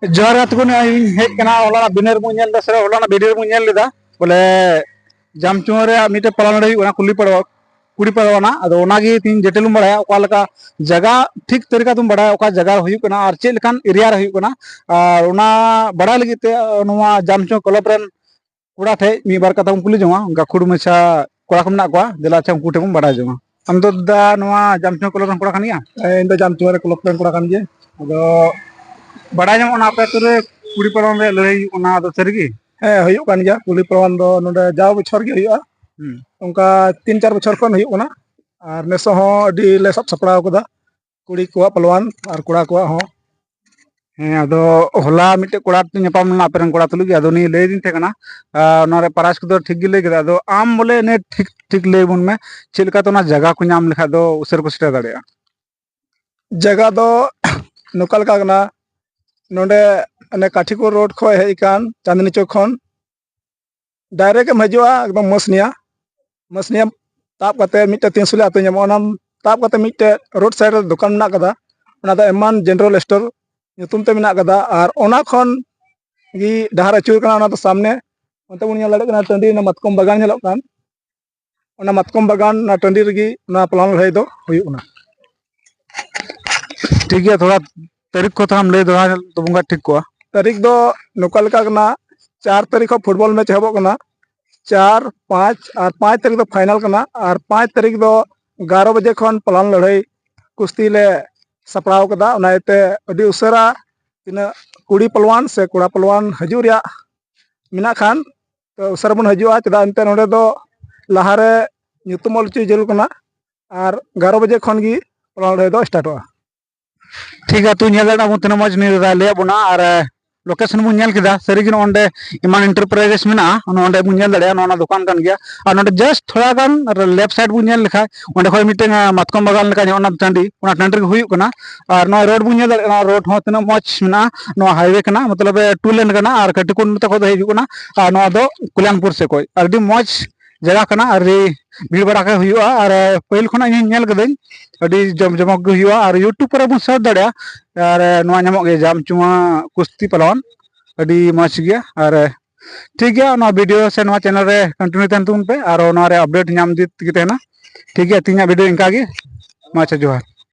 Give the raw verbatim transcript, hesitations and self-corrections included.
ᱡᱚᱦᱟᱨ ᱜᱟᱛᱮ ᱠᱚ, ᱱᱚᱜᱼᱚᱭ ᱤᱧ ᱦᱮᱡ ᱠᱟᱱᱟ, ᱦᱚᱞᱟᱱᱟᱜ ᱵᱤᱱᱟᱹᱨ ᱵᱚᱱ ᱧᱮᱞ ᱮᱫᱟ ᱥᱮ ᱦᱚᱞᱟᱱᱟᱜ ᱵᱷᱤᱰᱤᱭᱳ ᱨᱮᱵᱚᱱ ᱧᱮᱞ ᱞᱮᱫᱟ, ᱵᱚᱞᱮ ᱡᱟᱢᱪᱩᱣᱟ ᱨᱮᱭᱟᱜ ᱢᱤᱫᱴᱮᱡ ᱯᱟᱞᱟᱱ ᱞᱟᱹᱲᱦᱟᱹᱭ ᱦᱩᱭᱩᱜ ᱠᱟᱱᱟ, ᱠᱩᱞᱤ ᱯᱟᱲᱣᱟ, ᱠᱩᱲᱤ ᱯᱟᱲᱣᱟᱱᱟ᱾ ᱟᱫᱚ ᱚᱱᱟᱜᱮ ᱛᱤᱦᱤᱧ ᱰᱤᱴᱮᱞ ᱵᱚᱱ ᱵᱟᱲᱟᱭᱟ, ᱚᱠᱟ ᱞᱮᱠᱟ ᱡᱟᱭᱜᱟ ᱴᱷᱤᱠ ᱛᱟᱹᱨᱤᱠᱟ ᱛᱮᱵᱚᱱ ᱵᱟᱲᱟᱭᱟ, ᱚᱠᱟ ᱡᱟᱭᱜᱟ ᱨᱮ ᱦᱩᱭᱩᱜ ᱠᱟᱱᱟ ᱟᱨ ᱪᱮᱫ ᱞᱮᱠᱟᱱ ᱮᱨᱤᱭᱟ ᱨᱮ ᱦᱩᱭᱩᱜ ᱠᱟᱱᱟ᱾ ᱟᱨ ᱚᱱᱟ ᱵᱟᱲᱟᱭ ᱞᱟᱹᱜᱤᱫ ᱛᱮ ᱱᱚᱣᱟ ᱡᱟᱢᱪᱩᱣᱟ ᱠᱞᱟᱵᱽ ᱨᱮᱱ ᱠᱚᱲᱟ ᱴᱷᱮᱡ ᱢᱤᱫ ᱵᱟᱨ ᱠᱟᱛᱷᱟ ᱵᱚᱱ ᱠᱩᱞᱤ ᱡᱚᱝᱟ, ᱜᱟᱹᱠᱷᱩᱲ ᱢᱟᱪᱷᱟ ᱠᱚᱲᱟ ᱠᱚ ᱢᱮᱱᱟᱜ ᱠᱚᱣᱟ, ᱫᱮᱞᱟ ᱟᱪᱪᱷᱟ ᱩᱱᱠᱩ ᱴᱷᱮᱡ ᱵᱚᱱ ᱵᱟᱲᱟᱭ ᱡᱚᱝᱟ᱾ ᱟᱢ ᱫᱚ ᱫᱟ ᱱᱚᱣᱟ ᱡᱟᱢᱪᱩᱣᱟ ᱠᱞᱟᱵᱽ ᱨᱮᱱ ᱠᱚᱲᱟ ᱠᱟᱱ ᱜᱮᱭᱟ? ᱦᱮᱸ, ᱤᱧ ᱫᱚ ᱡᱟᱢᱪᱩᱣᱟ ᱨᱮ ᱠᱞᱟᱵᱽ ᱨᱮᱱ ᱠᱚᱲᱟ ᱠᱟᱱ ᱜᱮᱭᱟ᱾ ᱟᱫᱚ ᱵᱟᱲᱟᱭ ᱧᱟᱢᱚᱜ ᱠᱟᱱᱟ ᱟᱯᱮ ᱟᱹᱛᱩ ᱨᱮ ᱠᱩᱲᱤ ᱯᱟᱲᱣᱟᱱ ᱨᱮᱭᱟᱜ ᱞᱟᱹᱲᱦᱟᱹᱭ ᱦᱩᱭᱩᱜ ᱠᱟᱱᱟ, ᱟᱫᱚ ᱥᱟᱹᱨᱤ ᱜᱮ? ᱦᱮᱸ, ᱦᱩᱭᱩᱜ ᱠᱟᱱ ᱜᱮᱭᱟ᱾ ᱠᱩᱲᱤ ᱯᱟᱲᱣᱟᱱ ᱫᱚ ᱱᱚᱰᱮ ᱡᱟᱣ ᱵᱚᱪᱷᱚᱨ ᱜᱮ ᱦᱩᱭᱩᱜᱼᱟ᱾ ᱦᱩᱸ᱾ ᱚᱱᱠᱟ ᱛᱤᱱ ᱪᱟᱨ ᱵᱚᱪᱷᱚᱨ ᱠᱷᱚᱱ ᱦᱩᱭᱩᱜ ᱠᱟᱱᱟ᱾ ᱟᱨ ᱱᱮᱥᱚᱜ ᱦᱚᱸ ᱟᱹᱰᱤ ᱞᱮ ᱥᱟᱵ ᱥᱟᱯᱲᱟᱣ ᱠᱟᱫᱟ, ᱠᱩᱲᱤ ᱠᱚᱣᱟᱜ ᱯᱟᱞᱣᱟᱱ ᱟᱨ ᱠᱚᱲᱟ ᱠᱚᱣᱟᱜ ᱦᱚᱸ᱾ ᱦᱮᱸ, ᱟᱫᱚ ᱦᱚᱞᱟ ᱢᱤᱫᱴᱮᱡ ᱠᱚᱲᱟ ᱛᱮ ᱧᱟᱯᱟᱢ ᱞᱮᱱᱟ, ᱟᱯᱮ ᱨᱮᱱ ᱠᱚᱲᱟ ᱛᱩᱞᱩᱡ ᱜᱮ, ᱟᱫᱚ ᱩᱱᱤ ᱞᱟᱹᱭ ᱫᱤᱧ ᱛᱟᱦᱮᱸ ᱠᱟᱱᱟ, ᱟᱨ ᱚᱱᱟ ᱨᱮ ᱯᱨᱟᱭᱤᱡᱽ ᱠᱚᱫᱚ ᱴᱷᱤᱠ ᱜᱮ ᱞᱟᱹᱭ ᱠᱮᱫᱟ᱾ ᱟᱫᱚ ᱟᱢ ᱵᱚᱞᱮ ᱤᱱᱟᱹ ᱴᱷᱤᱠ ᱴᱷᱤᱠ ᱞᱟᱹᱭ ᱵᱚᱱ ᱢᱮ, ᱪᱮᱫ ᱞᱮᱠᱟᱛᱮ ᱚᱱᱟ ᱡᱟᱭᱜᱟ ᱠᱚ ᱧᱟᱢ ᱞᱮᱠᱷᱟᱡ ᱫᱚ ᱩᱥᱟᱹᱨᱟ ᱠᱚ ᱥᱮᱴᱮᱨ ᱫᱟᱲᱮᱭᱟᱜᱼᱟ? ᱡᱟᱭᱜᱟ ᱫᱚ ᱱᱚᱝᱠᱟ ᱞᱮᱠᱟ ᱠᱟᱱᱟ, ᱱᱚᱰᱮ ᱚᱱᱮ ᱠᱟᱴᱷᱤᱠᱩᱲ ᱨᱳᱰ ᱠᱷᱚᱱ ᱦᱮᱡ ᱟᱠᱟᱱ ᱪᱟᱸᱫᱱᱤ ᱪᱚᱠ ᱠᱷᱚᱱ ᱰᱟᱭᱨᱮᱠᱴ ᱮᱢ ᱦᱤᱡᱩᱜᱼᱟ ᱮᱠᱫᱚᱢ ᱢᱟᱹᱥᱱᱤᱭᱟ᱾ ᱢᱟᱹᱥᱱᱤᱭᱟ ᱛᱟᱵ ᱠᱟᱛᱮ ᱢᱤᱫᱴᱮᱡ ᱛᱤᱱᱥᱩᱞᱤ ᱟᱹᱛᱩ ᱧᱟᱢᱚᱜᱼᱟ, ᱚᱱᱟ ᱛᱟᱵ ᱠᱟᱛᱮ ᱢᱤᱫᱴᱮᱡ ᱨᱳᱰ ᱥᱟᱭᱤᱰ ᱨᱮ ᱫᱚᱠᱟᱱ ᱢᱮᱱᱟᱜ ᱠᱟᱫᱟ, ᱚᱱᱟ ᱫᱚ ᱮᱢᱟᱱ ᱡᱮᱱᱟᱨᱮᱞ ᱥᱴᱳᱨ ᱧᱩᱛᱩᱢ ᱛᱮ ᱢᱮᱱᱟᱜ ᱠᱟᱫᱟ᱾ ᱟᱨ ᱚᱱᱟ ᱠᱷᱚᱱ ᱜᱮ ᱰᱟᱦᱟᱨ ᱟᱹᱪᱩᱨ ᱠᱟᱱᱟ, ᱚᱱᱟ ᱫᱚ ᱥᱟᱢᱱᱮ᱾ ᱚᱱᱛᱮ ᱵᱚᱱ ᱧᱮᱞ ᱫᱟᱲᱮᱭᱟᱜ ᱠᱟᱱᱟ ᱴᱟᱺᱰᱤ, ᱚᱱᱟ ᱢᱟᱛᱠᱚᱢ ᱵᱟᱜᱟᱱ ᱧᱮᱞᱚᱜ ᱠᱟᱱ, ᱚᱱᱟ ᱢᱟᱛᱠᱚᱢ ᱵᱟᱜᱟᱱ, ᱚᱱᱟ ᱴᱟᱺᱰᱤ ᱨᱮᱜᱮ ᱱᱚᱣᱟ ᱯᱟᱞᱟᱱ ᱞᱟᱹᱲᱦᱟᱹᱭ ᱫᱚ ᱦᱩᱭᱩᱜ ᱠᱟᱱᱟ᱾ ᱴᱷᱤᱠ ᱜᱮᱭᱟ, ᱛᱷᱚᱲᱟ ᱛᱟᱹᱨᱤᱠᱷ ᱠᱚ ᱛᱷᱚᱲᱟᱢ ᱞᱟᱹᱭ ᱫᱚᱦᱲᱟ ᱞᱮᱵᱚᱱ ᱠᱷᱟᱡ ᱴᱷᱤᱠ ᱠᱚᱜᱼᱟ᱾ ᱛᱟᱹᱨᱤᱠᱷ ᱫᱚ ᱱᱚᱝᱠᱟ ᱞᱮᱠᱟ ᱠᱟᱱᱟ, ᱪᱟᱨ ᱛᱟᱹᱨᱤᱠᱷ ᱠᱷᱚᱱ ᱯᱷᱩᱴᱵᱚᱞ ᱢᱮᱪ ᱮᱦᱚᱵᱚᱜ ᱠᱟᱱᱟ, ᱪᱟᱨ, ᱯᱟᱸᱪ ᱟᱨ ᱯᱟᱸᱪ ᱛᱟᱹᱨᱤᱠᱷ ᱫᱚ ᱯᱷᱟᱭᱱᱟᱞ ᱠᱟᱱᱟ᱾ ᱟᱨ ᱯᱟᱸᱪ ᱛᱟᱹᱨᱤᱠᱷ ᱫᱚ ᱮᱜᱟᱨᱚ ᱵᱟᱡᱮ ᱠᱷᱚᱱ ᱯᱟᱞᱟᱱ ᱞᱟᱹᱲᱦᱟᱹᱭ ᱠᱩᱥᱛᱤ ᱞᱮ ᱥᱟᱯᱲᱟᱣ ᱠᱟᱫᱟ᱾ ᱚᱱᱟ ᱤᱭᱟᱹᱛᱮ ᱟᱹᱰᱤ ᱩᱥᱟᱹᱨᱟ ᱛᱤᱱᱟᱹᱜ ᱠᱩᱲᱤ ᱯᱟᱞᱣᱟᱱ ᱥᱮ ᱠᱚᱲᱟ ᱯᱟᱞᱣᱟᱱ ᱦᱤᱡᱩᱜ ᱨᱮᱭᱟᱜ ᱢᱮᱱᱟᱜ ᱠᱷᱟᱱ, ᱛᱚ ᱩᱥᱟᱹᱨᱟ ᱵᱚᱱ ᱦᱤᱡᱩᱜᱼᱟ, ᱪᱮᱫᱟᱜ ᱮᱱᱛᱮ ᱱᱚᱰᱮ ᱫᱚ ᱞᱟᱦᱟᱨᱮ ᱧᱩᱛᱩᱢ ᱚᱞ ᱦᱚᱪᱚᱭ ᱡᱟᱹᱨᱩᱲ ᱠᱟᱱᱟ᱾ ᱟᱨ ᱮᱜᱟᱨᱚ ᱵᱟᱡᱮ ᱠᱷᱚᱱ ᱜᱮ ᱯᱟᱞᱟᱱ ᱞᱟᱹᱲᱦᱟᱹᱭ ᱫᱚ ᱥᱴᱟᱨᱴᱚᱜᱼᱟ᱾ ᱴᱷᱤᱠ ᱜᱮᱭᱟ, ᱛᱚ ᱧᱮᱞ ᱫᱟᱲᱮᱭᱟᱜ ᱠᱟᱱᱟ ᱵᱚᱱ ᱛᱤᱱᱟᱹᱜ ᱢᱚᱡᱽ ᱱᱩᱭ ᱫᱟᱫᱟᱭ ᱞᱟᱹᱭᱟᱫ ᱵᱚᱱᱟ᱾ ᱟᱨ ᱞᱳᱠᱮᱥᱚᱱ ᱵᱚᱱ ᱧᱮᱞ ᱠᱮᱫᱟ, ᱥᱟᱹᱨᱤᱜᱮ ᱱᱚᱜᱼᱚ ᱱᱚᱸᱰᱮ ᱮᱢᱟᱱ ᱮᱱᱴᱟᱨᱯᱨᱟᱭᱡᱮᱥ ᱢᱮᱱᱟᱜᱼᱟ, ᱱᱚᱜᱼᱚ ᱱᱚᱸᱰᱮ ᱵᱚᱱ ᱧᱮᱞ ᱫᱟᱲᱮᱭᱟᱜᱼᱟ, ᱱᱚᱣᱟ ᱫᱚᱠᱟᱱ ᱠᱟᱱ ᱜᱮᱭᱟ᱾ ᱟᱨ ᱱᱚᱸᱰᱮ ᱡᱟᱥᱴ ᱛᱷᱚᱲᱟ ᱜᱟᱱ ᱞᱮᱯᱷᱴ ᱥᱟᱭᱤᱰ ᱵᱚᱱ ᱧᱮᱞ ᱞᱮᱠᱷᱟᱡ, ᱚᱸᱰᱮ ᱠᱷᱚᱱ ᱢᱤᱫᱴᱮᱱ ᱟᱸ, ᱢᱟᱛᱠᱚᱢ ᱵᱟᱜᱟᱱ ᱞᱮᱠᱟ ᱧᱮᱞᱚᱜᱼᱟ, ᱚᱱᱟ ᱴᱟᱺᱰᱤ, ᱚᱱᱟ ᱴᱟᱺᱰᱤ ᱨᱮᱜᱮ ᱦᱩᱭᱩᱜ ᱠᱟᱱᱟ᱾ ᱟᱨ ᱱᱚᱣᱟ ᱨᱳᱰ ᱵᱚᱱ ᱧᱮᱞ ᱫᱟᱲᱮᱭᱟᱜᱼᱟ, ᱱᱚᱣᱟ ᱨᱳᱰ ᱦᱚᱸ ᱛᱤᱱᱟᱹᱜ ᱢᱚᱡᱽ ᱢᱮᱱᱟᱜᱼᱟ᱾ ᱱᱚᱣᱟ ᱦᱟᱭᱣᱮ ᱠᱟᱱᱟ, ᱢᱚᱛᱞᱚᱵ ᱴᱩ ᱞᱮᱱ ᱠᱟᱱᱟ, ᱟᱨ ᱠᱟᱹᱴᱤᱠᱩᱱ ᱱᱚᱛᱮ ᱠᱷᱚᱱ ᱫᱚ ᱦᱤᱡᱩᱜ ᱠᱟᱱᱟ, ᱟᱨ ᱱᱚᱣᱟ ᱫᱚ ᱠᱚᱞᱭᱟᱱᱯᱩᱨ ᱥᱮᱫ ᱠᱷᱚᱱ᱾ ᱟᱹᱰᱤ ᱢᱚᱡᱽ ᱡᱟᱭᱜᱟ ᱠᱟᱱᱟ, ᱟᱹᱰᱤ ᱵᱷᱤᱲ ᱵᱟᱲᱟ ᱜᱮ ᱦᱩᱭᱩᱜᱼᱟ᱾ ᱟᱨ ᱯᱟᱹᱦᱤᱞ ᱠᱷᱚᱱᱟᱜ ᱤᱧ ᱧᱮᱞ ᱠᱟᱹᱫᱟᱹᱧ, ᱟᱹᱰᱤ ᱡᱚᱢ ᱡᱚᱢᱚᱠ ᱜᱮ ᱦᱩᱭᱩᱜᱼᱟ᱾ ᱟᱨ YouTube ᱠᱚᱨᱮ ᱵᱚᱱ ᱥᱟᱨᱪ ᱫᱟᱲᱮᱭᱟᱜᱼᱟ, ᱟᱨ ᱱᱚᱣᱟ ᱧᱟᱢᱚᱜ ᱜᱮᱭᱟ, ᱡᱟᱢᱪᱩᱣᱟ ᱠᱩᱥᱛᱤ ᱯᱟᱞᱣᱟᱱ, ᱟᱹᱰᱤ ᱢᱚᱡᱽ ᱜᱮᱭᱟ᱾ ᱟᱨ ᱴᱷᱤᱠ ᱜᱮᱭᱟ, ᱱᱚᱣᱟ ᱵᱷᱤᱰᱤᱭᱳ ᱥᱮ ᱱᱚᱣᱟ ᱪᱮᱱᱮᱞ ᱨᱮ ᱠᱚᱱᱴᱤᱱᱤᱭᱩ ᱛᱟᱦᱮᱱ ᱛᱟᱵᱚᱱ ᱯᱮ, ᱟᱨ ᱱᱚᱣᱟ ᱨᱮ ᱟᱯᱰᱮᱴ ᱧᱟᱢ ᱤᱫᱤ ᱛᱮᱜᱮ ᱛᱟᱦᱮᱱᱟ᱾ ᱴᱷᱤᱠ ᱜᱮᱭᱟ, ᱛᱮᱦᱮᱧᱟᱜ ᱵᱷᱤᱰᱤᱭᱳ ᱤᱱᱠᱟ ᱜᱮ᱾ ᱢᱟ ᱟᱪᱪᱷᱟ, ᱡᱚᱦᱟᱨ᱾